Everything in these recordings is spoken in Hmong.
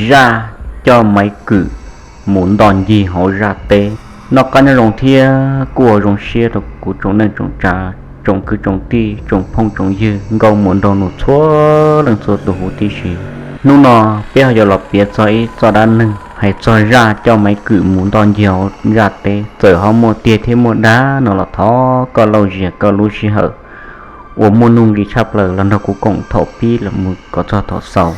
zaj coj Maiv Kwm mus nto ncig hauv zaj teb. Noj qab nyob zoo thiab kuj ua zoo siab rau kuv tsoom neej tsoom tsav, tsoom kwv tsoom tij, tsoom phooj tsoom ywg nkauj muam nraug nus txhua leej txhua tus huv tib si. Hnub no peb ho yuav los piav txog ib txoj dab neeg hais txog zaj coj Maiv Kwm mus nto ncig hauv zaj teb. Txawm ho muaj tiag thiab muaj dab no los thov koj lauj zias koj lub sij hawm uas muaj nuj nqis tshaj plaws los nrog kuv koom thaum pib los mus kom txog thaum xaus,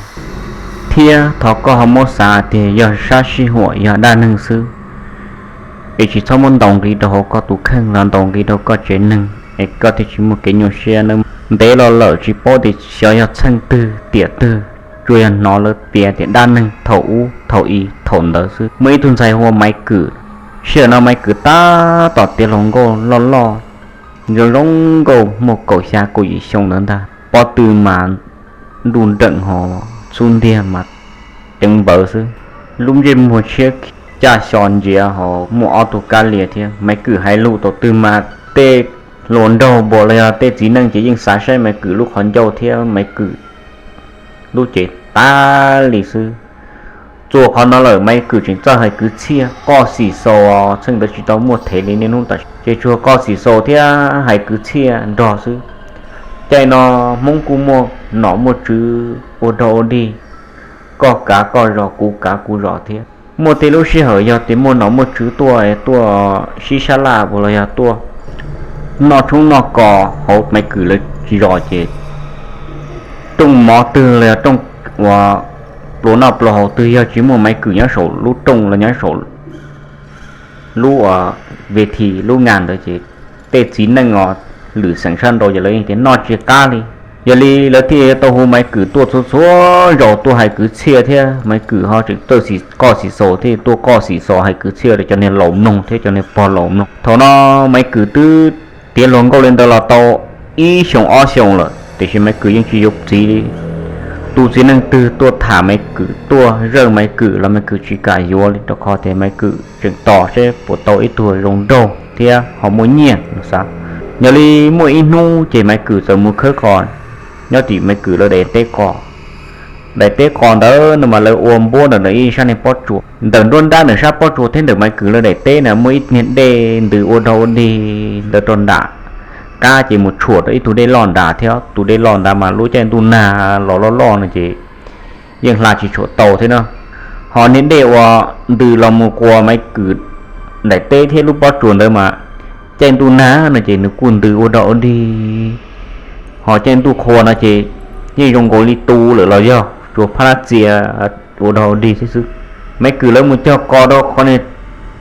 thiab thov koj ho muab xav tias yog sab sij huam yog dab neeg xwb, es tsis txhob muab ntaus nqi rau hauv koj tus kheej los ntaus nqi rau koj tsev neeg es koj thiaj tsis muaj kev nyuaj siab nawb. Ntev los lawm tsis paub tias xyov yog txheej twg tiam twg, tsuas yog hnov lawv piav tias dab neeg thaum ub thaum i thaum ntawd xwb. Muaj ib tug ntxhais hu ua Maiv Kwm. Sij hawm no Maiv Kwm tab tom tiav hluas nkauj loj loj, zoo zoo nkauj muaj kaum xya kaum yim xyoo ntawd ntag. Pob tw mas nruj nreem ho txhub ntiag mas ceev npawv xwb. Lub ntsej muag tshiab caj xyo ntsiav ho muaj ob tug kab lia thiab. Maiv Kwm hais lus thaum twg mas tej hluas nraug npaum los yog tej txiv neej ces yeej xav saib Maiv Kwm lub qhov ncauj thiab Maiv Kwm lub cev tas li xwb. Txuas qhov no lawm Maiv Kwm tseem txawj hais kwv txhiaj qoj xim xaus, txheej ntawd tsis tau muaj thev li niaj hnub tam sim ces tsuas qoj xim xaus thiab hais kwv txhiaj nrog xwb. Caij no Hmoob kuj muaj nom muaj tswv ua dog ua dig, koj kav koj zos kuv kav kuv zos thiab. Muaj tej lub sij hawm yog tias muaj nom muaj tswv tuaj tuaj sib sab laj uas los yog tuaj noj tshoob noj kos hauv Maiv Kwm lawv zos ces rooj mov twg los yog rooj uas pluas noj pluas haus twg yog tsis muaj Maiv Kwm nyob saum lub rooj los nyob saum lub ves this lub nga ntawd ces tej txiv neej os lwm xeem sab nraud ces lawv yeej tias noj tsis qab li. Yog li lawv thiaj tau hu Maiv Kwm tuaj txhua txhua zaus tuaj hais kwv txhiaj thiab Maiv Kwm ho tseem txawj qoj xim xaus thiab tuaj qoj xim xaus hais kwv txhiaj rau cov niag laus mloog thiab cov niag pog laus mloog. Thaum no Maiv Kwm twb tiav hluas nkauj li ntawd los tau ib xyoos ob xyoos lawm tiam sis Maiv Kwm yeej tsis yuav txiv li. Tus txiv neej twg tuaj tham Maiv Kwm tuaj zawj Maiv Kwm los Maiv Kwm tsis kam yuav li rau qhov tias Maiv Kwm tseem tos seb puas tau ib tug zoo nraug thiab ho muaj nyiaj no xav. Yog li muaj ib hnub ces Maiv Kwm txawm mus khawb qos nyob tim Maiv Kwm lawv daim teb qos. Daim teb qos ntawd no mas lawv ua npuab ntawm ib sab niag pob tsuas, ntawm nruab nrab ntawm sab pob tsuas thiab ntawm Maiv Kwm lawv daim teb na muaj ib niag dej ntws ua dog ua dig ntawd rau nram qab ces mus tshuam rau ib tug dej loj nrad thiab tus dej loj ntawd mas lub caij ntuj nag los loj loj no ces yeej hla tsis tshuam tau thiab no. Ho niag dej uas ntws los mus quas Maiv Kwm daim teb thiab lub pob tsuas ntawd mas caij ntuj nag no ces nws kuj ntws ua dog ua dig, ho caij ntuj qhua no ces yeej zoo nkaus li tu lawm los yog tsuas phab lab txia ua dog ua dig thiab xwb. Maiv Kwm lawv mus cog qos rau qhov niag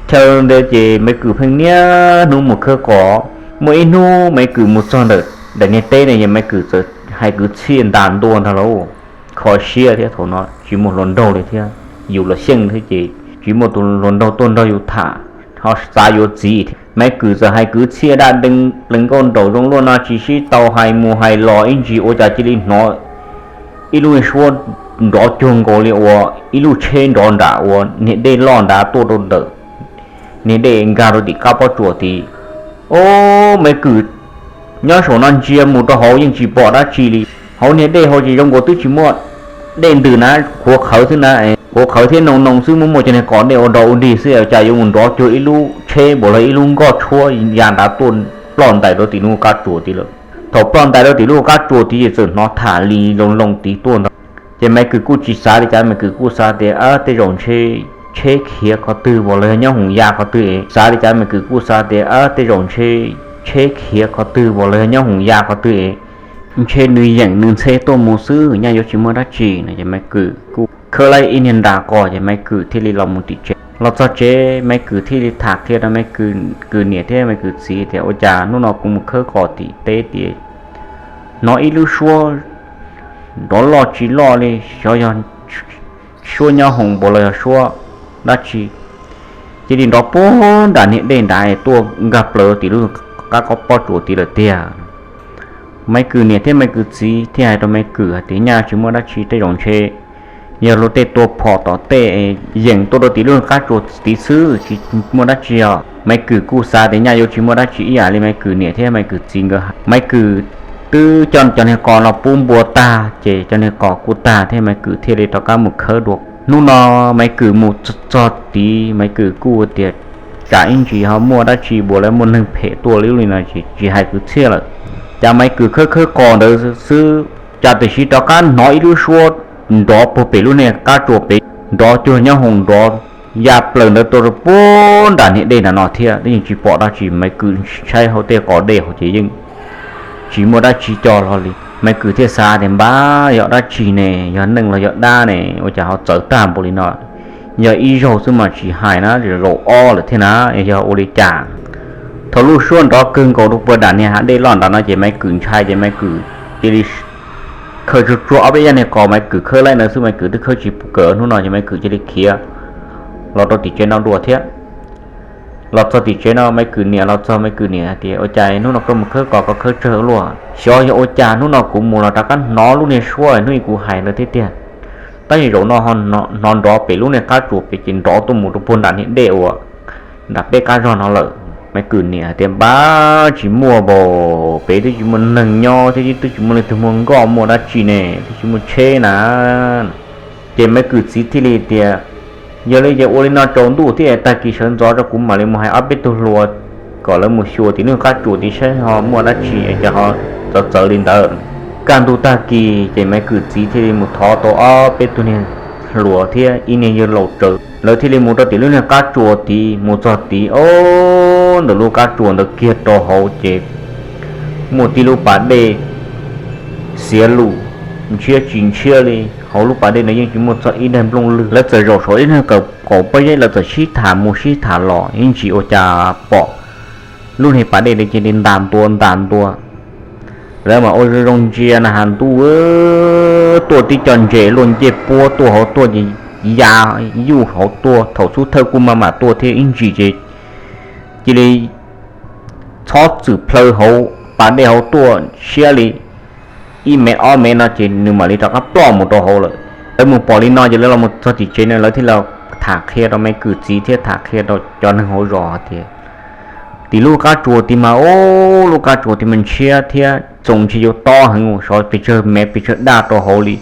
chaw ntawd ces Maiv Kwm pheej niaj hnub mus khawb qos. Muaj ib hnub Maiv Kwm mus txog ntawm daim niag teb na es Maiv Kwm txawm hais kwv txhiaj ntas ntua ntag lauj. Kho siab thiab thaum no tsis muaj hluas nraug li thiab, yus los xyeej thiab ces tsis muaj tus hluas nraug tuaj nrog yus tham ho xav yuav txiv thiab. Maiv Kwm txawm hais kwv txhiaj daj dee plees nkauj nraum zoov luaj no tsis sib tau hais mus hais los ib ntsis ua cas cia li hnov ib lub suab nrov cuag nkaus li uas ib lub tsheb nrov nram uas niag dej loj nrad tuaj rau ntawm niag dej nkag rau tim qab pob tsuas tid. Ob, Maiv Kwm nyob saum no ntsia mus rau hauv yeej tsis pom dab tsi li. Hauv niag dej hauv ces zoo nkaus twb tsis muaj dej ntws na, qhuav qhawv xwb na, qhuav qhawv thiab noo noo xwb, muaj muaj cov niag qos dej ua dog ua dig xwb, cas yuav mus nrov cuag ib lub tsheb npaum li ib lub nkoj tshuab ya nrad tuaj ploj ntais rau tim lub qab tsuas tid lawm. Thaum ploj ntais rau tim lub qab tsuas tid ces txawm hnov tham li loo loo tid tuaj ntag. Ces Maiv Kwm kuj tsis xav li cas, Maiv Kwm kuj xav tias tej zaum ntshe tsheb khiav qhov twg npaum los yog nyob hoom ya qhov twg es, xav li cas Maiv Kwm kuj xav tias tej zaum ntshe tsheb khiav qhov twg npaum los yog nyob hoom ya qhov twg es, ntshe nws yeem nws ntxhe tuaj mus xwb, nyaj yuav tsis muaj dab tsi no ces Maiv Kwm kuj khawb laib ib niag nra qos ces Maiv Kwm thiaj li los mus tim tsev. Los txog tsev Maiv Kwm thiaj li tham qhia rau Maiv Kwm niam thiab Maiv Kwm txiv tias ua cas hnub no kuv mus khawb qos tim teb tias hnov ib lub suab nrov loj tsis loj li, xyov yog suab nyob hoom npaum los yog suab dab tsi, cia li nrov puag nram niag dej nrad tuaj nkag plaws tim lub qab pob tsuas tid lawm tiag. Maiv Kwm niam thiab Maiv Kwm txiv thiaj hais rau Maiv Kwm hais tias nyaj tsis muaj dab tsi, tej zaum ntshe yog luag tej tua phom tom tej yeem tuaj rau tim lub qab tsuas tid xwb, tsis muaj dab tsi os. Maiv Kwm kuj xav tias nyaj yuav tsis muaj dab tsi ib yam li Maiv Kwm niam thiab Maiv Kwm txiv nkawd hais. Maiv Kwm twb coj cov niag qos los pub npua tag ces cov niag qos kuj tag thiab Maiv Kwm thiaj li rov qab mus khawb dua Hnub no Maiv Kwm mus txog tid, Maiv Kwm kuj tias tsam ib ntsis ho muaj dab tsi uas lawv muaj neeg phem tuaj li lub li no ces tsis hais kwv txhiaj lawm. Cas Maiv Kwm khawb khawb qos ntawd xwb, cas tam sim rov qab hnov ib lub suab nrov puag pem lub niag qab tsuas pem, nrov cuag nyob hoom nrov ya plaws ntawd tuaj rau puag nram niag dej nram no thiab. Twb yeej tsis pom dab tsi, Maiv Kwm ntshai hauv tej qos dej hauv ces yeej tsis muaj dab tsi co hlo li. Maiv Kwm thiaj xav tias npab yog dab tsi ne, yog neeg los yog dab ne, ua cas ho txawv tag npaum li no. Yog ib zaug xwb mas tsis hais na, zaum ob lawm thiab na, yog ua li cas. Thaum lub suab nrov kawg nkaus rau puag nram niag hav dej loj nram no ces Maiv Kwm ntshai ces Maiv Kwm cia li khawb tsuag tsuag ob peb yaj niag qos Maiv Kwm khawb laib ntawd xwb, Maiv Kwm twb khawb tsis kawg hnub no ces Maiv Kwm cia li khiav los rau tim tsev no dua thiab. Los txog tim tsev no Maiv Kwm niam los txog, Maiv Kwm niam hais tias ua cas hnub no koj mus khawb qos koj khawb tsawg luaj, xyov yog ua cas hnub no kuv mus los rov qab hnov lub niag suab hnub ib kuv hais ntawd thiab tiag. Tab sis zaum no hnov nrov pem lub niag qab tsuas pem ces nrov tuaj mus rau puag nram niag dej uas nram peb qab zog no lawm. Maiv Kwm niam hais tias npab tsis muaj npaum, pem twb tsis muaj neeg nyob thiab twb tsis muaj leej twg muaj nkoj muaj dab tsi ne, twb tsis muaj tsheb na. Ces Maiv Kwm txiv thiaj li tias yog li ces ua li no tsaus ntuj thiab tag kis sawv ntxov rau kuv mam li mus hais ob peb tug hluas kom lawv mus xyuas tim lub qab tsuas tid saib ho muaj dab tsi ces ho txawv txawv li ntawd. Kaj ntug tag kis ces Maiv Kwm txiv thiaj li mus thov tau ob peb tug niag hluas thiab ib niag yawg laus tsawv, lawv thiaj li mus rau tim lub niag qab tsuas tid. Mus txog tid, o, ntawm lub qab tsuas ntawd kiag rau hauv ces muaj tib lub pas dej xiav lus ntshiab tsis ntshiab li. Hauv lub pas dej no yeej tsis muaj txog ib daig nplooj lwg. Lawv txawm zaum saum ib niag kaum pob zeb, lawv txawm sib tham mus sib tham los ib ntsis ua cas pom lub niag pas dej ntawd cia li ntas ntua ntas ntua. Lawv mas ua zoo zoo ntsia na has ntuj, tuaj tib co ntses luaj ncej puab tuaj hauv tuaj ces ya yuj hauv tuaj, thaum xub thawj kuj maj mam tuaj thiab ib ntsis ces cia li txhob txwm plhaw hauv pas dej hauv tuaj siab li ib mev ob mev no ces nws mam li rov qab ploj mus rau hauv lawm. Lawv mus pom li no ces lawv los mus txog tim tsev no lawv thiaj li tham qhia rau Maiv Kwm txiv thiab tham qhia rau cov neeg hauv zos tias tim lub qab tsuas tid mas, o, lub qab tsuas tid mas ntshiab thiab txoos ntshis yuav tob heev, sov pes tsawg mev pes tsawg daj rau hauv li,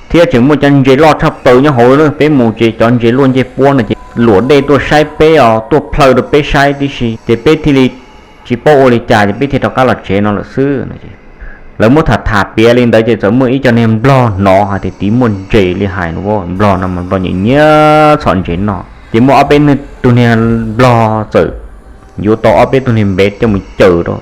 thiab tseem muaj cov ntses loj tshaj plaws nyob hauv. Peb mus ces cov ntses luaj ncej puab no ces luam dej tuaj saib peb os, tuaj plhaw rau peb saib tib si ces peb thiaj li tsis paub ua li cas ces peb thiaj rov qab los tsev no lawm xwb. Lawv muab tham tham piav li ntawd ces txawm muaj ib co niag nplog hnov hais tias tid muaj ntses li hais no. Nplog no mas nplog nyiam nyiam txhom ntses noj ces muaj ob peb tug niag nplog txawm yuav tau ob peb tug niag npev coj mus cuab rau.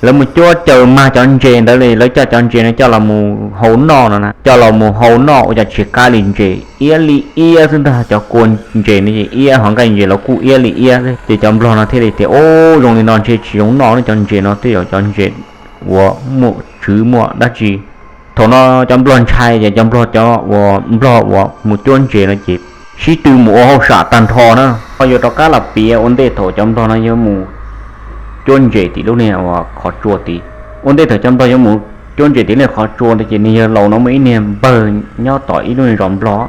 Lawv mus cuab cuab mag cov ntses ntawd li, lawv coj cov ntses no coj los mus hau noj no na, coj los mus hau noj ua cas tsis qab li ntses, iab li iab xwb ntag. Cov kua ntses no ces iab, hov nqaij ntses los kuj iab li iab xwb. Ces cov nplog no thiaj li tias, o, zoo li no ntshe tsis zoo noj, cov ntses no twb yog cov ntses uas muaj tswv muaj dab tsi. Thaum no cov nplog ntshai ces cov nplog, cov uas nplog uas mus cuab ntses no ces sib tw mus ua hauj sam tag nrho na. Ho yuav rov qab los piav ua ntej thaum cov nplog no yuav mus cuab ntses tim lub niag uas qhov tsua tid. Ua ntej thaum cov nplog yuav mus cuab ntses tim lub niag qhov tsua ntawd ces niag yawg laus no muaj ib niag npawg nyob tom ib lub niag zos nplog,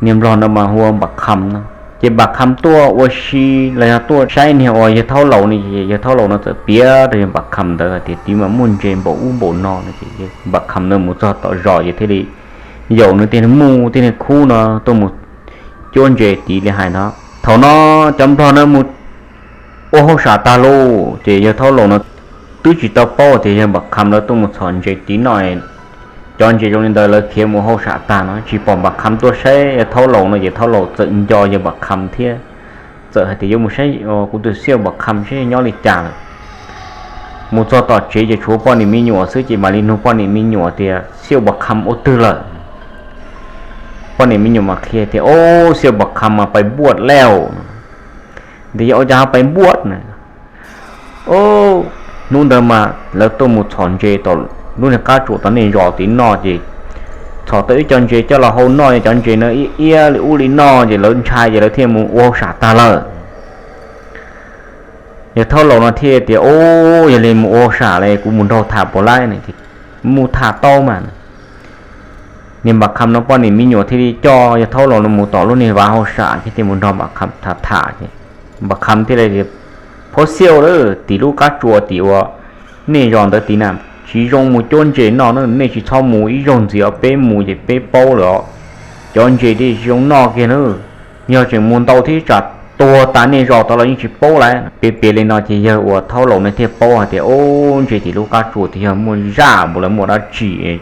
niag nplog no mas hu ua Npam Kham no. Ces Npam Kham tuaj ua si los yog tuaj saib niag uas yawg Thaub Laus no ces yawg Thaub Laus no txawm piav rau yawg Npam Kham ntawd hais tias tid mas muaj ntses npaum ub npaum no no ces Npam Kham no mus txog tom zos ces thiaj li yaum nws tej muj tej niag khub no tuaj mus cuab ntses tid li hais no. Thaum no cov nplog no mus ua hauj sam tag lauj ces yawg Thaub Laus no twb tsis tau paub tias yawg Npam Kham lawv tuaj mus txhom ntses tid noj. Cov ntses zoo li ntawd lawv khiav mus hauj sam tag no tsis pom Npam Kham tuaj saib yawg Thaub Laus no ces Thaub Laus txawm nco yawg Npam Kham thiab txawm hais tias yuav mus saib kuv tus xiaj Npam Kham seb nyob li cas lawm. Mus txog tom tsev ces tshuav poj niam me nyuam xwb ces mam li nug poj niam me nyuam tias xiaj Npam Kham ua twg lawm. Poj niam me nyuam mas qhia tias, o, xiaj Npam Kham mas pais npuaj lauj. Tias yog ua cas ho pais npuaj na? O, hnub ntawd mas lawv tuaj mus txhom ntses tom lub niag qab tsuas tom nej zos tid noj ces txhom tau ib co ntses coj los hau noj, cov ntses no iab iab li ub li no ces lawv ntshai ces lawv thiaj mus ua hauj sam tag lawm. Yawg Thaub Laus no thiaj tias, o, yog li mus ua hauj sam li kuv mus nrog tham puas laib no. Mus tham tau mas. Niag Npam Kham no poj niam me nyuam thiaj li coj yawg Thaub Laus no mus tom lub niag vaj hauj sam thiab thiaj mus nrog Npam Kham tham tham ces Npam Kham thiaj li tias, phuab xiaj lawm, tim lub qab tsuas tim uas nej zos ntawd tid na tsis zoo mus cuab ntses noj na, nej tsis txhob mus, ib zaug ntxiv peb mus ces peb paub lawm os. cov ntses dej zoo noj kiag na. Yog tseem mus ntau thiab tsam tuag tas nej zos tod los yeej tsis paub lawm. Piav piav li no ces yawg uas thaub laus no thiaj paub hais tias, ub, ntses tim lub qab tsua tias yog muaj zaj npaum lawv muaj dab tsi,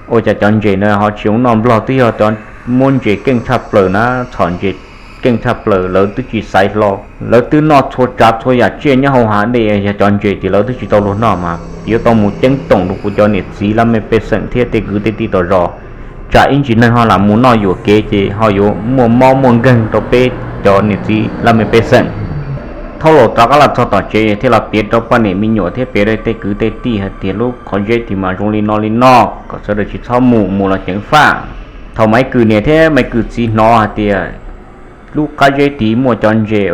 ua cas cov ntses no ho tsis zoo noj. Nplog twb yog cov muab ntses keej tshaj plaws na, txhom ntses keej tshaj plaws, lawv twb tsis xaiv hlo, lawv twb noj txhua tsav txhua yam tsiaj nyob hauv hav dej, yog cov ntses tias lawv twb tsis tau luag noj mas yuav tau mus ceeb toom rau kuv cov niam txiv laj mej pej xeem thiab tej kwv tej tij tom zos, tsam ib ntsis neeg ho lam mus noj yuam kev ces ho yuav muaj mob muaj nkeeg rau peb cov niam txiv laj mej pej xeem. Thaub laus rov qab los txog tom tsev thiaj los piav rau poj niam me nyuam thiab piav rau tej kwv tej tij hais tias lub qhov zeb tid mas zoo li no li no, kom sawv daws tsis txhob mus, mus los ceev faj. Thaum Maiv Kwm niam thiab Maiv Kwm txiv hnov hais tias lub qab zeb tid muaj cov ntses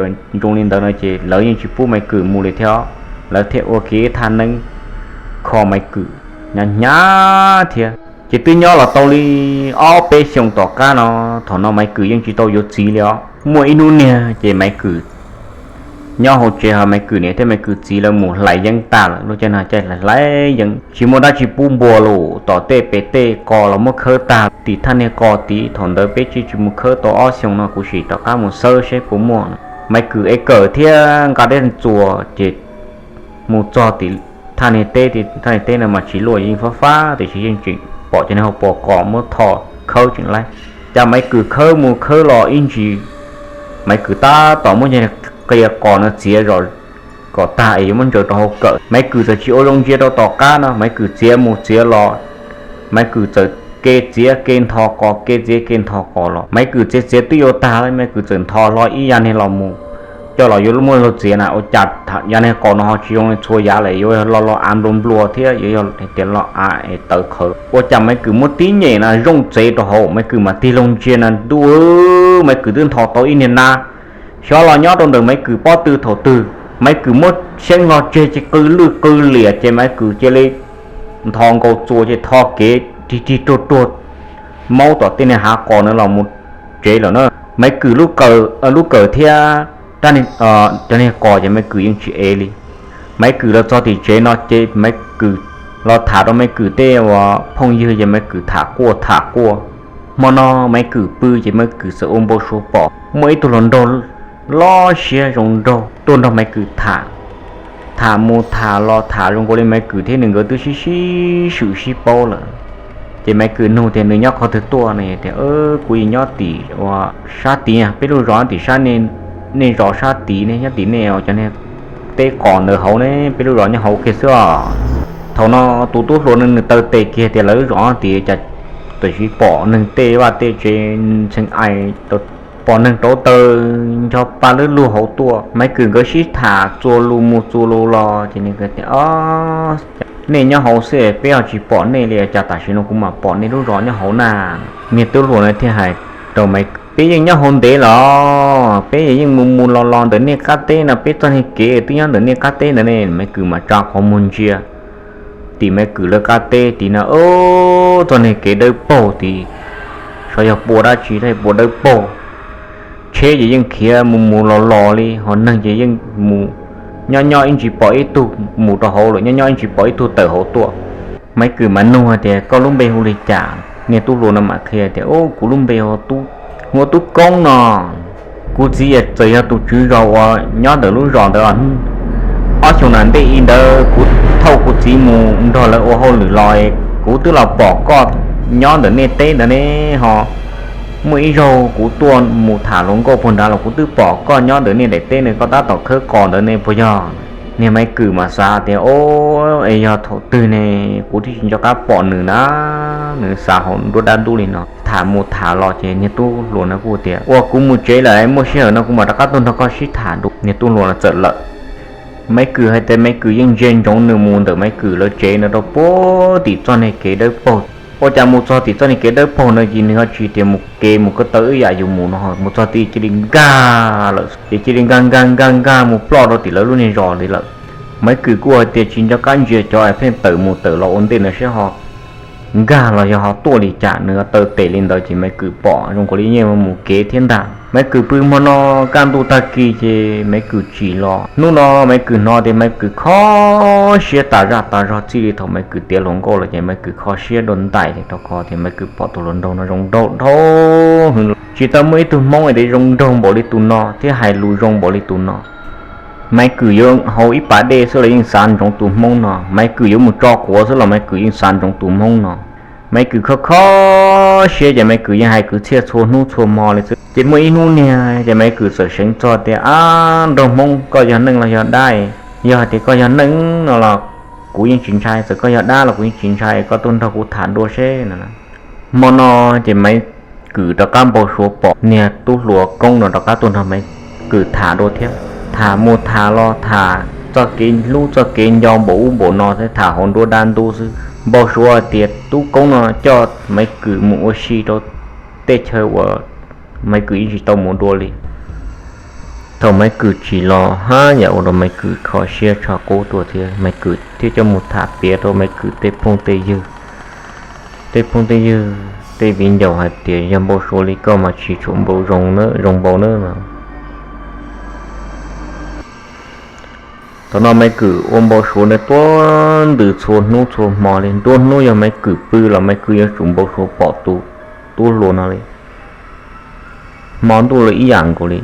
zoo li ntawd no ces lawv yeej tsis pub Maiv Kwm mus li thiab, lawv thiaj ua kiag ib thaj neeb kho Maiv Kwm hnyav hnyav thiab. Ces twb nyob los tau li ob peb xyoos tom qab no, thaum no Maiv Kwm yeej tsis tau yuav txiv li os. Muaj ib hnub niag ces Maiv Kwm nyob hauv tsev ho Maiv Kwm niam thiab Maiv Kwm txiv lawv mus hlais yeeb tag lawm, lub caij no caij hlais hlais yeeb tsis muaj dab tsi pub npua lawm, tom tej pem tej qos los muab khawb tag, tim thaj niag qos tid thaum ntawd peb tsis tsis mus khawb tau ob xyoos no kuv sim rov qab mus xawb seb puas muaj. Maiv Kwm ev kawm thiab nqa dej txuas ces mus txog tim thaj niag teb, thaj niag teb no mas tsis luaj, yeej fab fab tiam sis yeej tseem pom cov niag hauv paus qos muab tho khawb tseem laib. Cas Maiv Kwm khawb mus khawb los ib ntsis Maiv Kwm tab tom muab cov niag qia qos no txiav zom kom tag es yuav muab ntsaws rau hauv kawm, Maiv Kwm txawm tsis ua zoo ntsia rau tom qab no, Maiv Kwm txiav mus txiav los, Maiv Kwm txawm ke txiav ke ntho qos ke txiav ke ntho qos los, Maiv Kwm txiav txiav twb yuav tag lawm, Maiv Kwm txawm ntho hlo ib yam niag los mus coj los yuav muab luag txiav na, ua cas yam niag qos no ho tsis zoo li txhua yam lawm, yuav yog lo lo av nplua nplua thiab yuav yog hais tias lo av es tawv qhawv. Ua cas Maiv Kwm muab tib nyem na zoo txev rau hauv, Maiv Kwm mam tig loo ntsia na, ntuj, Maiv Kwm twb ntho tau ib niag nab. Xyov los nyob rau ntawm Maiv Kwm pob tw thaum twg, Maiv Kwm muab xyeeb hlo tseg ces qw lwj qw liam ces Maiv Kwm cia li ntho nkaus txuas ces tho kev rig rig ruag ruag maub tom tej niag hav qos na los mus tsev lawm na. Maiv Kwm lub kawm thiab cov niag qos ces Maiv Kwm yeej tsis ev li. Maiv Kwm los txog tim tsev no ces Maiv Kwm los tham rau Maiv Kwm tej uas phooj ywg ces Maiv Kwm tham quaj tham quaj. Hmo no Maiv Kwm pw ces Maiv Kwm txawm ua npau suav pom muaj ib tug hluas nraug loj siab zoo nraug tuaj nrog Maiv Kwm tham. Tham mus tham los tham zoo nkaus li Maiv Kwm thiab nws nkawd twb sib sib swm sib paub lawm. Ces Maiv Kwm nug tias nws nyob qhov twg tuaj no tias, kuv nyob tim uas sab tid, peb lub zos nyob tim sab, nej zos sab tid ne, nyob tim nej cov niag teb qos ntawd hauv ne, peb lub zos nyob hauv kiag xwb os. Thaum no tus tub hluas no nws taw tes kiag tias lawv lub zos tid cas tam sim pom neeg tej vaj tej tsev ntxhee ais, pom neeg rauv taws ncho pa lwb lug hauv tuaj. Maiv Kwm nkawd sib tham txuas lus mus txuas lus los ces nws tias, o, nej nyob hauv xwb peb ho tsis pom nej li, cas tam sim no kuv mam pom nej lub zos nyob hauv na. Niag tub hluas no thiaj hais rau Maiv Kwm, peb yeej nyob hauv ntev los, peb yeej mus mus los los ntawm nej qab teb no, peb txoj niag kev twb nyob ntawm nej qab teb ntawd ne. Maiv Kwm mam tsa qhov muag ntsia tim Maiv Kwm lawv qab teb tid no, txoj niag kev dawb paug tid, xyov yog pua dab tsi thiab pua dawb paug. Tsheb ces yeej khiav mus mus los los li, ho neeg ces yeej mus, nyob nyob ib ntsis pom ib tug mus rau hauv lawm, nyob nyob ib ntsis pom ib tug tawm hauv tuaj. Maiv Kwm mas nug hais tias, koj lub npe hu li cas? Niag tub hluas no mam qhia tias, o, kuv lub npe hu ua Tub Koob no. Kuv txiv txawm yog tus tswv zos uas nyob ntawm lub zos ntawd. Ob xyoo na ntej ntawd kuv thauj kuv txiv mus nrog lawv ua hauj lwm los, kuv twb los pom koj nyob ntawm nej teb ntawd ne ho. Muaj ib zaug kuv tuaj mus tham hluas nkauj puag nrad los kuv twb pom koj nyob ntawm nej daim teb ne, koj tab tom khawb qos ntawd ne puas yog? Niag Maiv Kwm mas xav tias, o, es yog thaum twg ne kuv thiaj tsis nco qab pom nws na. Nws xav hauv nruab dab ntub li no. Tham mus tham los ces niag tub hluas no kuj tias, ua kuv mus tsev lawm, muaj sij hawm no kuv mam rov qab tuaj nrog koj sib tham dua. Niag tub hluas no txawm lawm. Maiv Kwm hais tias Maiv Kwm yeej ntsia ntsoov nws mus ntawm Maiv Kwm lawv tsev no rau puag tim txoj niag kev dawb paug. Ua cas mus txog tim txoj niag kev dawb paug no ces nws ho tsis tias mus kev mus ko taw ib yam yus mus no, mus txog tid cia li nkag lawm, ces cia li nkag nkag nkag nkag mus ploj rau tim lawv lub niag zos li lawm. Maiv Kwm kuj hais tias tsis nco qab ntsia cov es pheej tawm mus tawm los ua ntej ntawd seb ho nkag los yog ho tuaj li cas, nws taw tes li ntawd ces Maiv Kwm pom zoo nkaus li yeej mus kev thiab ntag. Maiv Kwm pw hmo no kaj ntuj tag kis ces Maiv Kwm tsim los. Hnub no Maiv Kwm hnov tias Maiv Kwm kho siab tas zaj tas zog txij li thaum Maiv Kwm tiav hluas nkauj los ces Maiv Kwm kho siab dua ntais li rau qhov tias Maiv Kwm pom tus hluas nraug no zoo nraug dhau hwv, tsis tau muaj ib tug Hmoob tias zoo nraug npaum li tus no thiab hais lus zoo npaum li tus no. Maiv Kwm yuav haus ib pas dej xwb los yeej xav ntsoov tus Hmoob no, Maiv Kwm yuav mus tso quav xwb los Maiv Kwm yeej xav ntsoov tus Hmoob no. Maiv Kwm kho kho siab ces Maiv Kwm yeej hais kwv txhiaj txhua hnub txhua hmo li xwb. Ces muaj ib hnub niag ces Maiv Kwm txawm seev txog tias, Ab, nraug Hmoob, koj yog neeg los yog dab? Yog hais tias koj yog neeg no los kuv yeej tsis ntshai, txawm koj yog dab los kuv yeej tsis ntshai, koj tuaj nrog kuv tham dua seb no. Hmo no ces Maiv Kwm rov qab npau suav pom niag tub hluas koob no rov qab tuaj nrog Maiv Kwm tham dua thiab. Tham mus tham los tham txoj kev hlub txoj kev nco npaum ub npaum no thiab tham hauv nruab dab ntub xwb. Npau suav tias tub koob no coj Maiv Kwm mus ua si rau tej chaw uas Maiv Kwm yeej tsis tau mus dua li. Thaum Maiv Kwm tsim los haj yam ua rau Maiv Kwm kho siab tsho qub tuaj thiab, Maiv Kwm thiaj coj mus tham piav rau Maiv Kwm tej phooj tej ywg. Tej phooj tej ywg tej viv ncaus hais tias, Yog npau suav li koj mas tsis tshua npau zoo, zoo npau na no. Thaum no Maiv Kwm ua npau suav ntawd tuaj ntws txhua hnub txhua hmo li, nruab hnub yog Maiv Kwm pw los Maiv Kwm yuav tsum npau suav pom tus tub hluas no li. Hmo ntuj los ib yam nkaus li.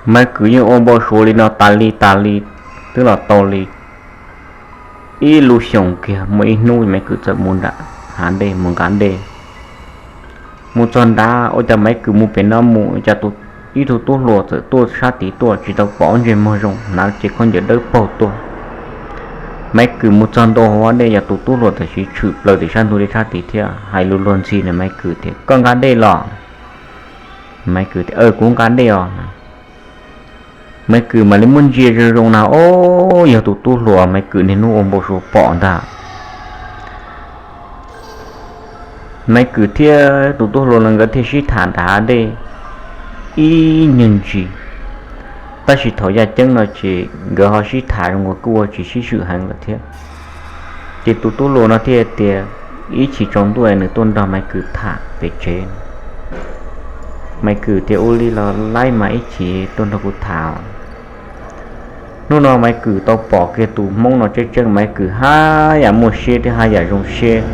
Maiv Kwm yeej ua npau suav li no tas li tas li, twb los tau li ib lub xyoos kiag, muaj ib hnub Maiv Kwm txawm mus nram hav dej mus nqa dej. Mus txog nrad ua cas Maiv Kwm mus pem no mus cas ib tug tub hluas txawm tuaj sab tid tuaj tsis tau pom ntsej muag zoo, hnav cev khaub ncaws dawb paug tuaj. Maiv Kwm mus txog ntua hauv dej, yog tus tub hluas tam sim tshwm plaws tim sab ntug dej sab tid thiab hais lus luag ntxhi na Maiv Kwm tias, Koj nqa dej los? Maiv Kwm tias, Kuv nqa dej os. Maiv Kwm mam li muab ntsia zoo zoo na, ob, yog tus tub hluas Maiv Kwm niaj hnub ua npau suav pom ntag. Maiv Kwm thiab tus tub hluas no nkawd thiaj sib tham nram hav dej ib nyuag ntsis. Tab sis thaum yaj ceeb no ces nkawd ho sib tham zoo nkaus kuj ua tsis sib swm heev lawm thiab. Ces tus tub hluas no thiaj tias ib chim tsaus ntuj nws tuaj nrog Maiv Kwm tham pem tsev. Maiv Kwm tias, Ua li los laib mas ib chim tuaj nrog kuv tham. Hnub no Maiv Kwm tau pom kiag tus Hmoob no tseeb tseeb, Maiv Kwm haj yam muaj siab thiab haj yam zoo siab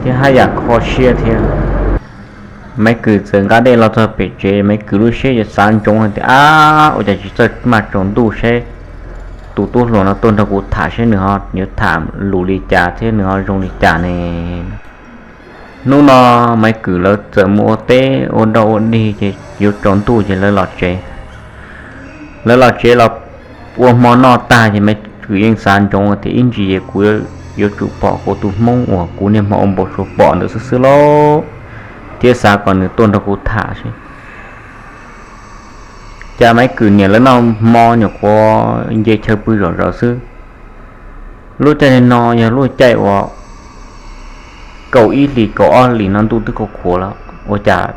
thiab haj yam kho siab thiab. Maiv Kwm txawm nqa dej los txog pem tsev, Maiv Kwm lub siab yuav xav ntsoov hais tias, Ab, ua cas tsis txawj maj tsaus ntuj seb tus tub hluas no tuaj nrog kuv tham seb nws ho yuav tham lus li cas thiab nws ho zoo li cas ne? Hnub no Maiv Kwm lawv txawm mus ua teb ua rau ua dig ces yuav tsaus ntuj ces lawv los tsev. Lawv los tsev los ua hmo noj tag ces Maiv Kwm yeej xav ntsoov tias ib ntsis kuv yuav tsum pom kuv tus Hmoob uas kuv niaj hmo ua npau suav pom ntawd xwb xwb lauj, thiab xav kom nws tuaj nrog kuv tham seb. Cas Maiv Kwm niam lawv noj hmo nyuam qhuav nce chaw pw zom zaws xwb. Lub caij no yog lub caij uas kaum ib hlis kaum ob hlis no ntuj twb khuav khuav lawm, ua cas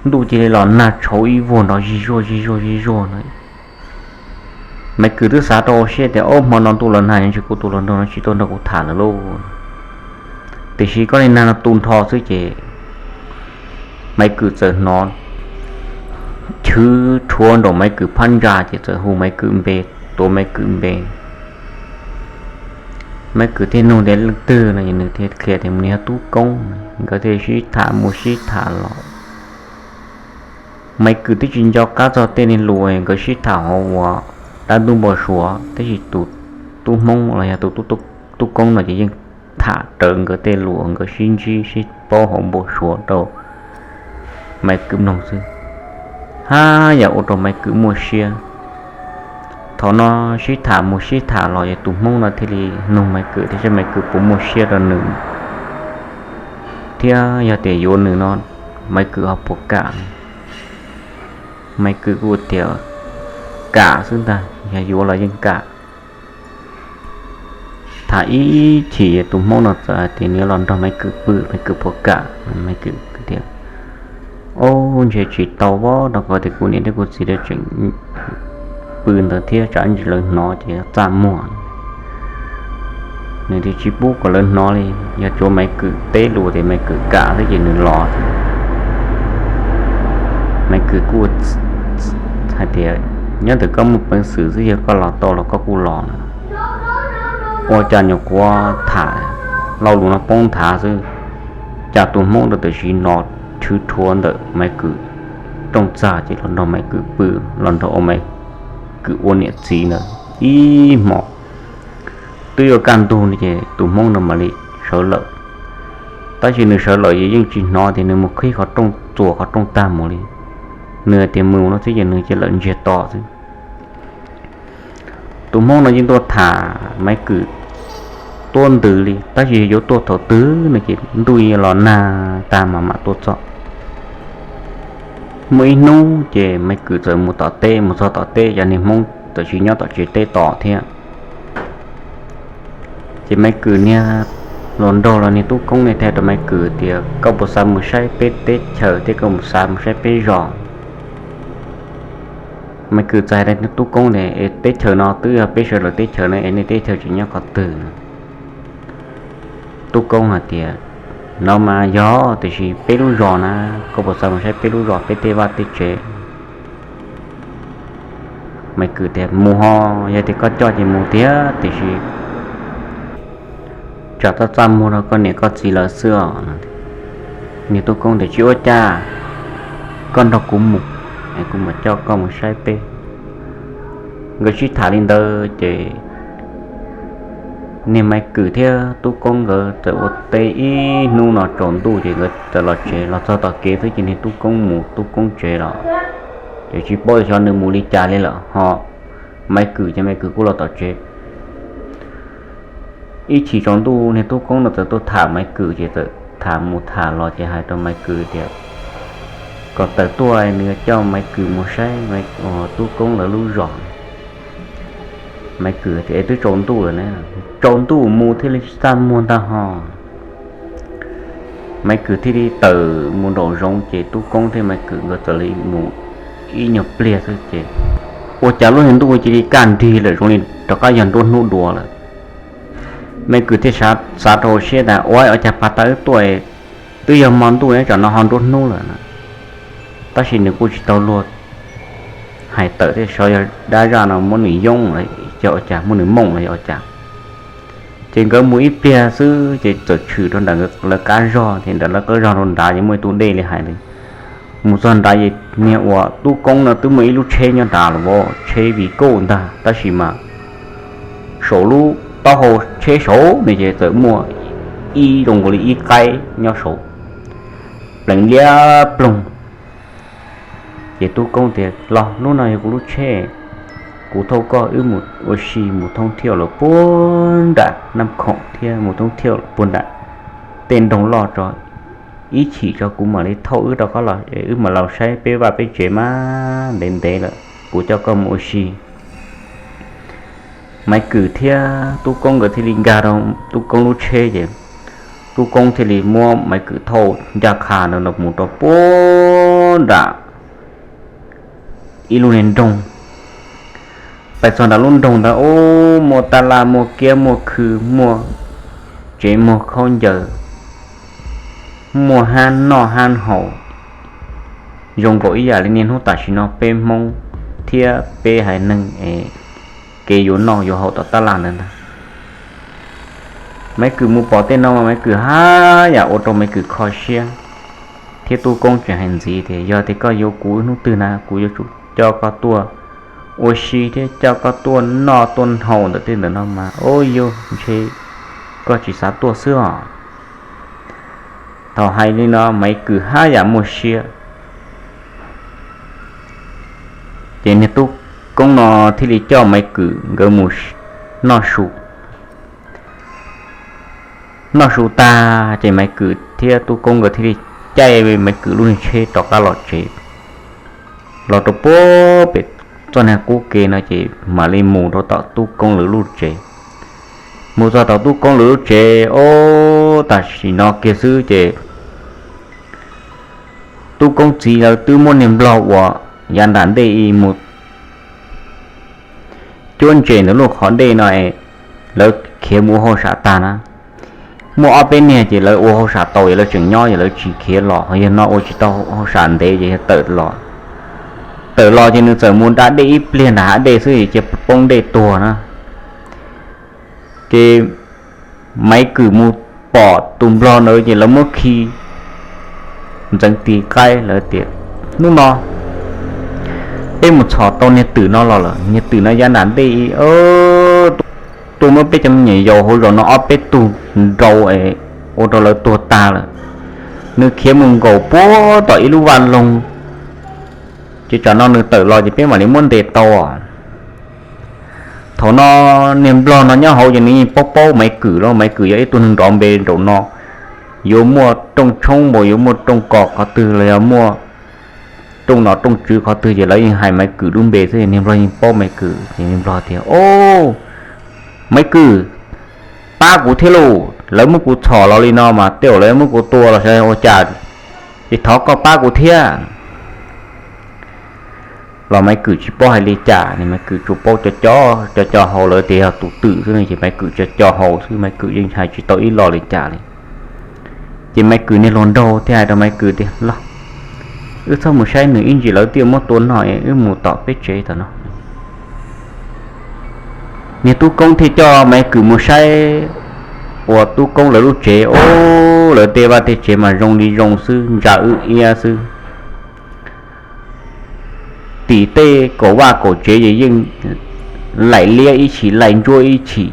ntuj cia li los nag tshauv ib vuag nrov zig zuag zig zuag zig zuag no. Maiv Kwm twb xav rau hauv siab tias, Ob, hmo no ntuj los nag, ntshe kuv tus hluas nraug no tsis tuaj nrog kuv tham lawm lauj. Tiam sis koj li nag no tu nrho xwb ces Maiv Kwm txawm hnov chwv rhuav nraum Maiv Kwm phab ntsa ces txawm hu Maiv Kwm npe, tuav Maiv Kwm npe. Maiv Kwm thiaj nug tias leej twg no, nws thiaj qhia tias nws yog Tub Koob. Nkawd thiaj sib tham mus sib tham los. Maiv Kwm twb tsis nco qab txog tej niag lus nkawd sib tham hauv ua dab ntub npau suav, tab sis tus tub Hmoob los yog tus Tub Koob no ces yeej tham raws nkawd tej lus nkawd sib ntsib sib paub hauv npau suav rau Maiv Kwm mloog xwb. Haj yam ua rau Maiv Kwm muaj siab. Thaum no sib tham mus sib tham los yog tus Hmoob no thiaj li nug Maiv Kwm tias seb Maiv Kwm puas muaj siab rau nws, thiab yog tias yuav nws no Maiv Kwm ho puas kam. Maiv Kwm kuj tias kam xwb ntag, yog yuav los yeej kam. Tham ib chim tus Hmoob no txawm hais tias nws yuav los nrog Maiv Kwm pw, Maiv Kwm puas kam. Maiv Kwm tias, Ob, ntshe tsis tau os, rau qhov tias kuv niam thiab kuv txiv lawv tseem pw ntawd thiab tsam ntsis lawv hnov ces txaj muag. Nws thiaj tsis pub kom lawv hnov li, yog tsuav Maiv Kwm teb lus tias Maiv Kwm kam xwb ces nws los. Maiv Kwm kuj hais tias, nyob ntawm koj muaj peev xwm xwb, yog koj los tau los koj kuj los na. Ua cas nyuam qhuav tham lo lus no poob nthav xwb, cas tus Hmoob ntawd tam sim no rhwv rhuav ntawm Maiv Kwm rooj txag ces los nrog Maiv Kwm pw, los nrog ua Maiv Kwm ua niam txiv ntawd ib hmos. Twb yuav kaj ntug no ces tus Hmoob no mam li sawv lawm. Tab sis nws sawv lawm yeej tsis hnov tias nws mus qhib qhov rooj, txuas qhov rooj tag mus li. Nws hais tias mus no xwb ces nws cia li lawm ntsiag to xwb. Tus Hmoob no yeej tuaj tham Maiv Kwm tuaj ntws li, tab sis yuav tuaj thaum twg no ces ntuj los nag tag mas mam tuaj txog. Muaj ib hnub ces Maiv Kwm txawm mus tom teb, mus txog tom teb yog niag Hmoob txawm sim nyob tom tsev teb tos thiab. Ces Maiv Kwm niag hluas nraug los niag tub koob niag thiaj rau Maiv Kwm tias, koj puas xav mus saib peb teb chaws thiab koj puas xav mus saib peb zos? Maiv Kwm txais rau tub koob tias, es teb chaws no twb yog peb sawv daws teb chaws no es nej teb chaws tseem nyob qhov twg? Tub koob hais tias, no mas yog tiam sis peb lub zos na, koj puas xav mus saib peb lub zos peb tej vaj tej tsev? Maiv Kwm tias, mus ho, yog tias koj coj ces mus tiag, tiam sis tsam txaj txaj muag rau koj niam koj txiv lawv xwb os. Niag tub koob tias, tsis ua cas, koj nrog kuv mus, kuv mam coj koj mus saib peb. Nkawd sib tham li ntawd ces niag Maiv Kwm thiab tub koob nkawd txawm ua teb ib hnub no tsaus ntuj ces nkawd txawm los tsev. Los txog tom kev xwb ces niag tub koob mus tub koob tsev los, ces tsis paub xyov nws mus li cas li lawm ho. Maiv Kwm ces Maiv Kwm kuj los tom tsev. Ib chim tsaus ntuj niag tub koob no txawm tuaj tham Maiv Kwm ces txawm tham mus tham los ces hais rau Maiv Kwm tias kom tawm tuaj nws coj Maiv Kwm mus saib tub koob lawv lub zos. Maiv Kwm tias, es twb tsaus ntuj lawm na, tsaus ntuj mus thiaj li tsis txaj muag ntag ho. Maiv Kwm thiaj li tawm mus nraum zoov ces tub koob thiab Maiv Kwm nkawd txawm li mus ib nyuag pliag xwb ces ua cas lub niag ntuj cia li kaj nrig lawm zoo li rov qab yog nruab hnub dua lawm. Maiv Kwm thiaj xav rau hauv siab tas, ua cas pas tag wb tuaj twb yog hmo ntuj tsam no ho nruab hnub lawm na. Tab sis nws kuj tsis tau luag hais tawm thiab, xyov yog dab zaj no muab nws yooj los yog ua cas, muab nws mooj los yog ua cas. Ces nkawd mus ib pliag xwb ces txawm tshwm rau ntawm lawv qab zog, ces ntawm lawv qab zog rau nrad ces muaj ib tug dej li hais li. Mus txog nrad ces niag uas tub koob no twb muaj ib lub tsheb nyob nrad los, tsheb Vigo ntag, tab sis mas saum lub taub hau tsheb saud no ces txawm muaj ib zoo nkaus li ib qaib nyob saud pleev liab ploog. Ces tub koob tias, los hnub no yog kuv lub tsheb, kuv thauj koj wb mus ua si mus thoob thiaj lawm puag nram Naj Khoom thiab mus thoob thiaj lawm puag nram tej nroog loj tso, ib chim tso kuv mam li thauj wb rov qab los, wb mam los saib peb vaj peb tsev mas ntev ntev lawm kuv coj koj mus ua si. Maiv Kwm thiab tub koob nkawd thiaj li nkag rau tub koob lub tsheb ces tub koob thiaj li muab Maiv Kwm thauj ncaj qha ntawd mus rau puag nram ib lub niag nroog. Pais txog nram lub nroog ntawd ub, muaj tab laj muaj kiab muaj khw, muaj tsev muag khaub ncaws, muaj hab noj hab haus, zoo nkaus ib yam li niaj hnub tam sim no peb Hmoob thiab peb haiv neeg es kev yuav noj yuav haus tom tab laj ntawd ntag. Maiv Kwm mus pom tej no mas Maiv Kwm haj yam ua rau Maiv Kwm kho siab, thiab tub koob tseem hais ntxiv tias, yog tias koj yuav kuv hnub twg na kuv yuav tsum coj koj tuaj ua si thiab coj koj tuaj noj tuaj haus ntawm tej ntawm no mas, ub, yuav ntshe koj tsis xav tuaj xwb os. Thaum hais li no Maiv Kwm haj yam muaj siab, ces niag tub koob no thiaj li coj Maiv Kwm nkawd mus noj su. Noj su tag ces Maiv Kwm thiab tub koob nkawd thiaj li caij Maiv Kwm lub niag tsheb rov qab los tsev. Los rau puag pem txoj niag qub ke no ces mam li mus rau tom tub koob lawv lub tsev. Mus txog tom tub koob lawv lub tsev, ub, tam sim no kiag xwb ces tub koob txiv lawv twb muab niag nplog uas yav nram ntej mus cuab ntses ntawm lub qhov dej no es, lawv khiav mus ua hauj sam tag na. Muaj ob peb niag ces lawv ua hauj sam tau es lawv tseem nyob, yog lawv tsis khiav los, yog no ua tsis tau hauj sam ntev ces yog tawm los. Tawm los ces nws txawm mus da dej ib pliag nram hav dej xwb ces poob dej tuag na. Ces Maiv Kwm mus pom tus nplog ntawd ces lawv muab khi ntxeev tis qaib lawv tias, hnub no peb mus txhom tau niag twm no los lawm, niag twm no ya nram ntej ib tuaj muab peb cov me nyuam yaus hauv zos no ob peb tug nrau es ua rau lawv tuag tag lawm. Nws khiav mus nkaum puag tom ib lub vaj loog, ces tsam no nws tawm los ces peb mam li muab ntes tau os. Thaum no niag nplog no nyob hauv ces nws yeej paub paub Maiv Kwm los, Maiv Kwm yog ib tug neeg nrov npe nraum no, yuav muaj rooj tshoob npaum, yuav muaj rooj kos qhov twg los yog muaj rooj nom rooj tswv qhov twg ces lawv yeej hais Maiv Kwm lub npe xwb, niag nplog yeej paub Maiv Kwm ces niag nplog tias, o, Maiv Kwm, pab kuv thiab lauj, lawv muab kuv txhom los li no mas tej zaum lawv muab kuv tua los sav ua cas, es thov koj pab kuv thiab. Los Maiv Kwm tsis paub hais li cas, Maiv Kwm tsuas paub co co co co hau lawv tias yog tus twm xwb no ces Maiv Kwm co co hau xwb, Maiv Kwm yeej hais tsis tau ib lo li cas li. Ces Maiv Kwm niag hluas nraug thiaj hais rau Maiv Kwm tias, los, wb txhob mus saib nws ib ntsis, lawv twb muab tua no es wb mus tom peb tsev tom no. Niag tub koob thiaj coj Maiv Kwm mus saib uas tub koob lawv lub tsev, o, lawv tej vaj tej tsev mas zoo li zoo xwb, ntsa wb iab xwb. Tim tej kaum vaj kaum tsev ces yeej laim liab ib chim laim ntsuab ib chim.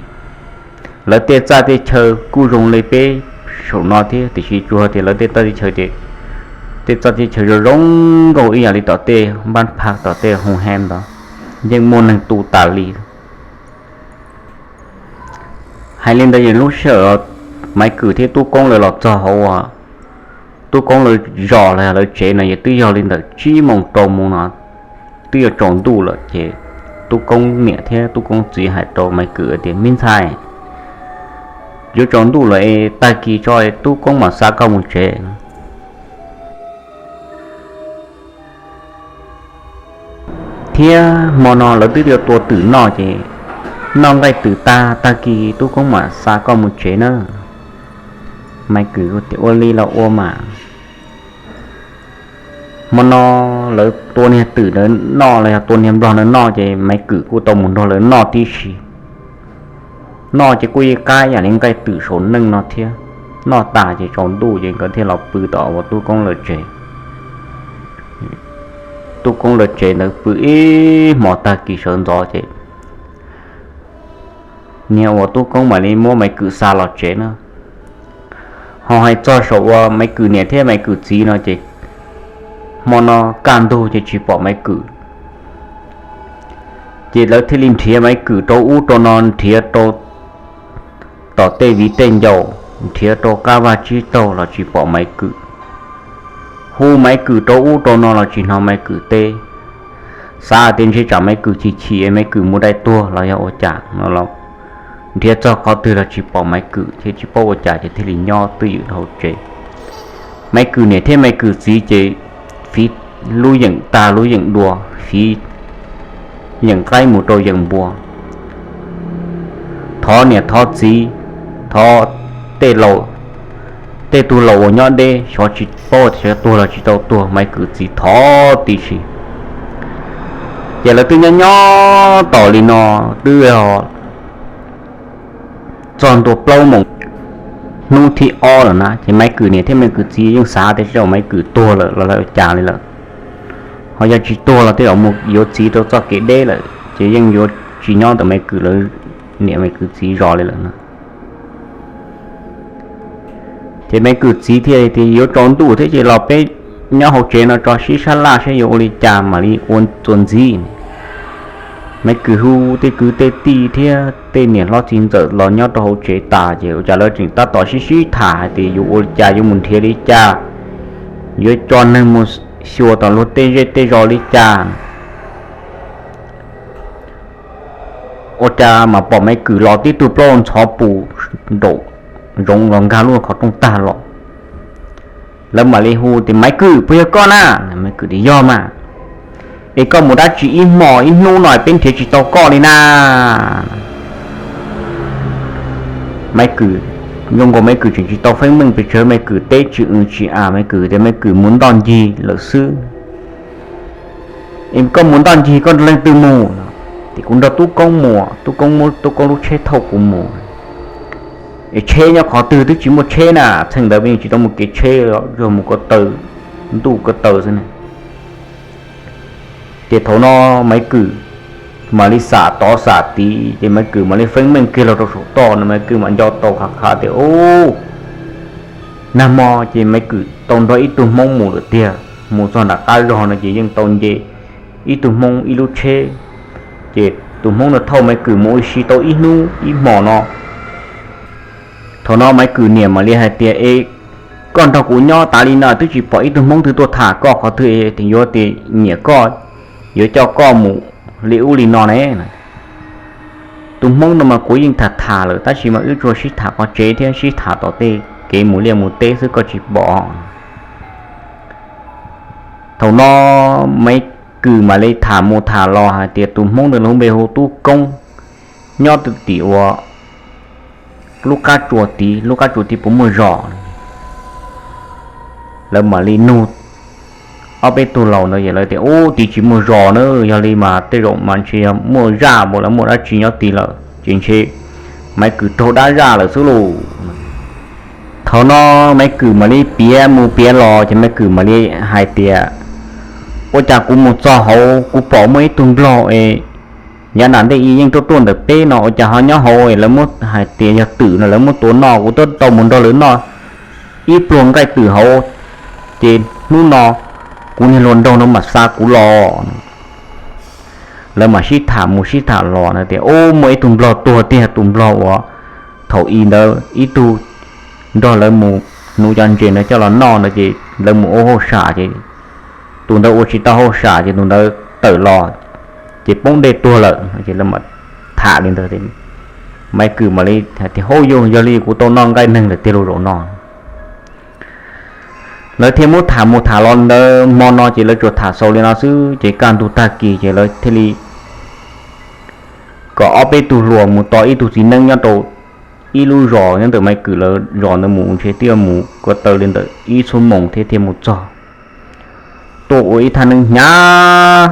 Lawv tej txaj tej chaw kuj zoo li peb saum no thiab, tiam sis tsuas tias lawv tej txaj tej chaw ces tej txaj tej chaw zoo zoo nkauj ib yam li tom tej npab pha tom tej hoo he ntawd, yeej muaj neeg tu tas li. Hais li ntawd ces lub sij hawm Maiv Kwm thiab tub koob lawv los txog hauv uas tub koob lawv zos los yog lawv tsev no ces twb yog li ntawm tsib moos rau moos no, twb yuav tsaus ntuj lawm ces tub koob niam thiab tub koob txiv hais rau Maiv Kwm tias, me ntxhais, yuav tsaus ntuj lawm es tag kis tso tub koob mam xa koj mus tsev. Thiab hmo no lawv twb yuav tua twm noj ces noj nqaij twm tag, tag kis tub koob mam xa koj mus tsev na. Maiv Kwm tias, ua li los ua mas. Hmo no lawv tua niag twm ntawd noj los yog tua niag nplog ntawd noj ces Maiv Kwm kuj tau mus nrog lawv noj tib si. Noj ces kuj yeej qab yam li nqaij twm saum neej no thiab. Noj tas ces tsaus ntuj ces nkawd thiaj los pw tom uas tub koob lawv tsev. Tub koob lawv tsev ntawd pw ib hmos tag kis sawv ntxov ces niag uas tub koob mam li muab Maiv Kwm xa los tsev na. Ho hais txog saum uas Maiv Kwm niam thiab Maiv Kwm txiv no ces hmo no kaj ntug ces tsis pom Maiv Kwm. Ces lawv thiaj li nrhiav Maiv Kwm rau ub rau no, nrhiav rau tom tej viv tej ncaus, nrhiav rau qab vaj tsib taug los tsis pom Maiv Kwm. Hu Maiv Kwm rau ub rau no los tsis hnov Maiv Kwm teb. Xav tias ntshe tsam Maiv Kwm chim chim es Maiv Kwm mus dai tuag los yog ua cas no los nrhiav txog qhov twg los tsis pom Maiv Kwm thiab tsis paub ua cas ces thiaj li nyob twj ywm hauv tsev. Maiv Kwm niam thiab Maiv Kwm txiv ces fiv lub yeem tag lub yeem dua, fiv yeem qaib mus rau yeem npua, thov niam thov txiv, thov tej laus, tej tug laus uas nyob deb xyov tsis paub tias xyov tuag los tsis tau tuag, Maiv Kwm txiv thov tib si. Ces lawv twb nyob nyob tom li no twb txog ntua plaub moos hnub thib ob lawm na, ces Maiv Kwm niam thiab Maiv Kwm txiv yeej xav tias tej zaum Maiv Kwm tuag lawm los lawv ua cas li lawm. Ho yog tsis tuag los tej zaum mus yuav txiv rau txoj kev deb lawm ces yeej yuav tsis nyob ntawm Maiv Kwm lawv niam Maiv Kwm txiv zos li lawm na. Ces Maiv Kwm txiv thiaj tias yuav tsaus ntuj thiab ces los peb nyob hauv tsev no tso sib sab laj saib yuav ua li cas mam li ua txuas ntxiv. Maiv Kwm hu tej kwv tej tij thiab tej niam hlob txiv ntxawm los nyob rau hauv tsev tas ces ua cas lawv tseem tab tom sib sib tham hais tias yuav ua li cas, yuav mus nrhiav li cas, yuav coj neeg mus xyuas tom luag tej zej tej zos li cas. Ua cas mas pom Maiv Kwm los tib tug plaub ntxhov pus nraum zoov los nkag lub qhov rooj tag los. Lawv mam li hu tias, Maiv Kwm, puas yog koj na? Maiv Kwm tias, yog mas. Es koj mus dab tsi ib hmos ib hnub no peb nrhiav tsis tau koj li na? Maiv Kwm, zoo nkaus Maiv Kwm tseem tsis tau feeb meej pes tsawg, Maiv Kwm teb tsis w tsis am, Maiv Kwm tias Maiv Kwm mus ntoj ncig lawm xwb. Es koj mus ntoj ncig koj nrog leej twg mus? Tias kuv nrog Tub Koob mus, Tub Koob muab Tub Koob lub tsheb thauj kuv mus. Es tsheb nyob qhov twg? Twb tsis muaj tsheb na, txheej ntawd peb yeej tsis tau muaj kev tsheb, yog mus ko taw, ntuj ko taw xwb na. Ces thaum no Maiv Kwm mam li xam tod xam tid, ces Maiv Kwm mam li feeb meej kiag los rau saum toj no, Maiv Kwm mam nco tau qhov qhav tias, Ub, nag hmo ces Maiv Kwm tau nrog ib tug Hmoob mus lawm tiag. Mus txog nram qab zog no ces yeej tau nce ib tug Hmoob ib lub tsheb, ces tus Hmoob no thauj Maiv Kwm mus ua si tau ib hnub ib hmos no. Thaum no Maiv Kwm niam mam li hais tias, Es koj nrog kuv nyob tas li no twb tsis pom ib tug Hmoob twg tuaj tham koj qhov twg, yuav tias nyiam koj, yuav coj koj mus li ub li no ne. Tus Hmoob no mas kuv yeej tham tham lawm, tab sis mas wb tsuas sib tham qhov tsev thiab sib tham tom tej kev mus liaj mus teb xwb, koj tsis pom. Thaum no Maiv Kwm mam li tham mus tham los hais tias tus Hmoob ntawd lub npe hu Tub Koob, nyob tim ua lub qab tsuas tid, lub qab tsuas tid puas muaj zos? Lawv mam li nug ob peb tug laus ntawd, lawv tias, Ub, tid tsis muaj zos na, yog li mas tej zaum mas ntshe yog muaj zaj npaum, lawv muaj dab tsi nyob tid lawm, ces ntshe Maiv Kwm raug dab zaj lawm xwb lauj. Thaum no Maiv Kwm mam li piav mus piav los, ces Maiv Kwm mam li hais tias, Ua cas kuv mus txog hauv kuv pom muaj ib tug nplog es yav nram ntej yeej tuaj tuaj ntawm peb no, ua cas ho nyob hauv, lawv muab hais tias yog twm no, lawv muab tua noj, kuv twb tau mus nrog lawv noj ib pluag nqaij twm hauv, ces hnub no kuv niag hluas nraug no mam xa kuv los. Lawv mam sib tham mus sib tham los na tias, Ub, muaj ib tug nplog tuag tiag, tus nplog uas thaum i ntawd ib tug nrog lawv mus nuv cov ntses ntawd coj los noj no, ces lawv mus ua hauj sam, ces tus ntawd ua tsis tau hauj sam, ces tus ntawd tawm los, ces poob dej tuag lawm. Ces lawv mam tham li ntawd, Maiv Kwm mam li hais tias, Hauj yug, yog li kuv tau noj nqaij neeg lawm tiag lauj zaum no. Lawv thiaj muab tham mus tham los ntawd, hmo no ces lawv tsuas tham xaus li no xwb, ces kaj ntug tag kis ces lawv thiaj li kom ob peb tug hluas mus tos ib tug txiv neeb nyob rau ib lub zos nyob ntawm Maiv Kwm lawv zos ntawd mus, ntshe twb yuav mus ko taw li ntawm ib xuab moos thiab thiaj mus txog. Tuaj ua ib thaj neeb hnyav,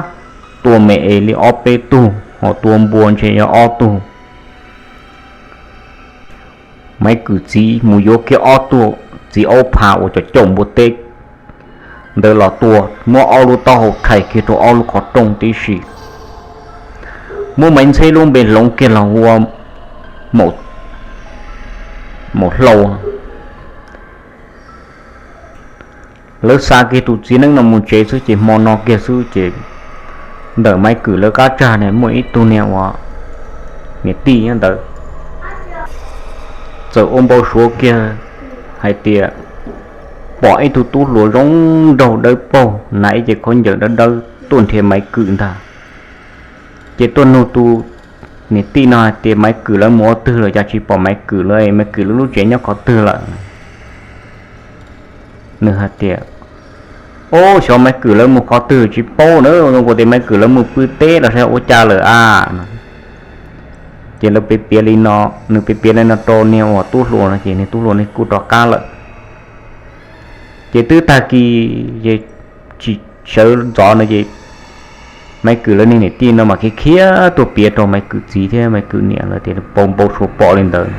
tua me es li ob peb tug, ho tua npua ntshe yog ob tug. Maiv Kwm txiv mus yuav kiag ob tug txiv aub pha uas cov caum npua teb ntawd los tua, muab ob lub taub hau rhais kiag rau ob lub qhov rooj tib si, muab Maiv Ntxheb lub npe hloov kiag los ua Maum Hlau. Lawv xa kiag tus txiv neeb no mus tsev xwb, ces hmo no kiag xwb ces ntawm Maiv Kwm lawv qab tsag ne muaj ib tug niag uas niam tij nyob ntawd txawm ua npau suav kiag hais tias pom ib tug tub hluas zoo nraug dawb paug hnav ib ce khaub ncaws dawb dawb tuaj nrhiav Maiv Kwm ntag. Ces tuaj nug tus niam tij no hais tias, Maiv Kwm lawv mus ua twg lawm, cas tsis pom Maiv Kwm lawm, Maiv Kwm lawv lub tsev nyob qhov twg lawm? Nws hais tias, Ub, xyov Maiv Kwm lawv mus qhov twg tsis paub na, zoo nkaus tias Maiv Kwm lawv mus pw teb los saib ua cas lawm a. Ces lawv piav piav li no, nws piav piav li no rau niag uas tub hluas no ces niag tub hluas ne kuj rov qab lawm. Ces twb tag kis ces tsis sawv ntxov no ces Maiv Kwm lawv niag niam tij no mas khiav khiav tuaj piav rau Maiv Kwm txiv thiab Maiv Kwm niam lawv tias pau npau suav pom li ntawd.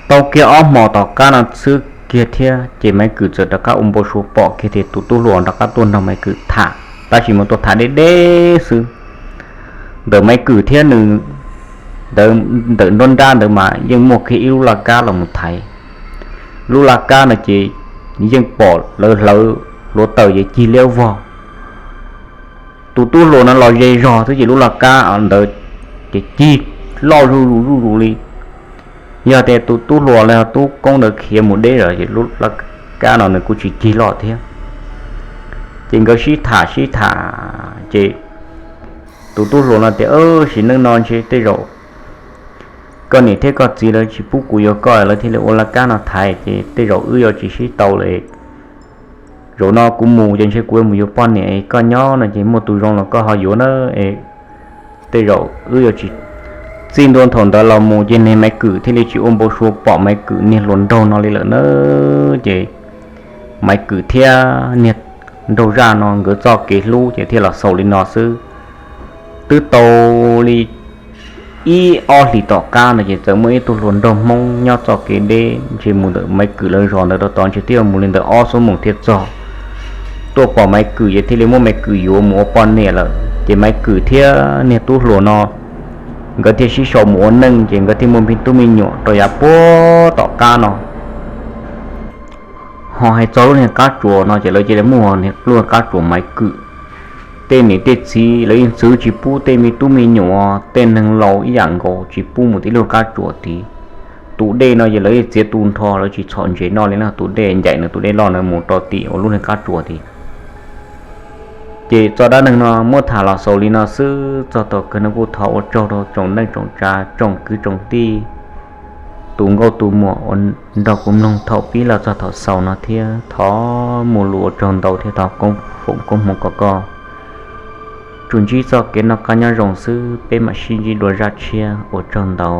Tau kiag ob hmos tom qab no xwb kiag thiab ces Maiv Kwm txawm rov qab ua npau suav pom kiag tias tus tub hluas rov qab tuaj nrog Maiv Kwm tham, tab sis mas tuaj tham deb deb xwb. Ntawm Maiv Kwm thiab nws ntawd, ntawm nruab nrab ntawd mas yeej muaj kiag ib lub laj kab los mus thaiv. Lub laj kab no ces yeej pom lawv hlawv hluav taws ces cig liab vog. Tus tub hluas no los ze zog xwb ces lub laj kab ntawd ces cig loj zuj zus zuj zus li. Yog tias tus tub hluas los yog tub koob ntawd khiav mus deb lawm ces lub laj kab no nws kuj tsis cig loj thiab. Ces nkawd sib tham sib tham ces tus tub hluas no tias, Sim neej no ntshe tej zaum koj niam thiab koj txiv lawv tsis pub kuv yuav koj, lawv thiaj li ua laj kab no thaiv, ces tej zaum wb yuav tsis sib tau lawm. Zaum no kuv mus ces ntshe kuv yuav mus yuav poj niam, koj nyob no ces muaj tus zoo los koj ho yuav na. Tej zaum wb yuav tsis Txij ntua thaum ntawd los mus ces niag Maiv Kwm thiaj li tsis ua npau suav pom Maiv Kwm niag hluas nraug no li lawm na. Ces Maiv Kwm thiab niag nraug zaj no nkawd txoj kev hlub ces thiaj los xaus li no xwb. Twb tau li ib ob hlis tom qab no ces txawm muaj ib tug hluas nraug Hmoob nyob txoj kev deb ntshe mus ntawm Maiv Kwm lawv zos ntawd rau tod ntshe twb yuav mus li ntawm ob xuab moos thiaj txog. Tuaj pom Maiv Kwm ces thiaj li muab Maiv Kwm yuav mus ua poj niam lawm. Ces Maiv Kwm thiab niag tub hluas no nkawd thiaj sib sau mus ua neej ces nkawd thiaj muaj me tub me nyuam rau yav puag tom qab no. Ho hais txog lub niag qab tsuas no ces lawv cia li muaj lub niag qab tsuas Maiv Kwm. Tej niam tej txiv lawv yeej txwv tsis pub tej me tub me nyuam tej neeg laus ib yam nkaus tsis pub mus tim lub qab tsuas tid. Tus dej no ces lawv yeej txiav tu nrho, lawv tsis txhom ntses noj li no, tus dej ncaim no tus dej loj no mus rau tim ua lub niag qab tsuas tid. Ces txoj dab neeg no muab tham los xaus li no xwb, txog thaum kawg no kuj thov ua tsaug rau tsoom neej tsoom tsav tsoom kwv tsoom tij, tus nkauj tus muam uas nrog kuv mloog thaum pib los txog thaum xaus no thiab thov mus lus ua tsaug ntau thiab thov koob foom koob hmoov kom koj tsuas ntsib txoj kev noj qab nyob zoo xwb, peb mam sib ntsib dua zaj tshiab, ua tsaug ntau.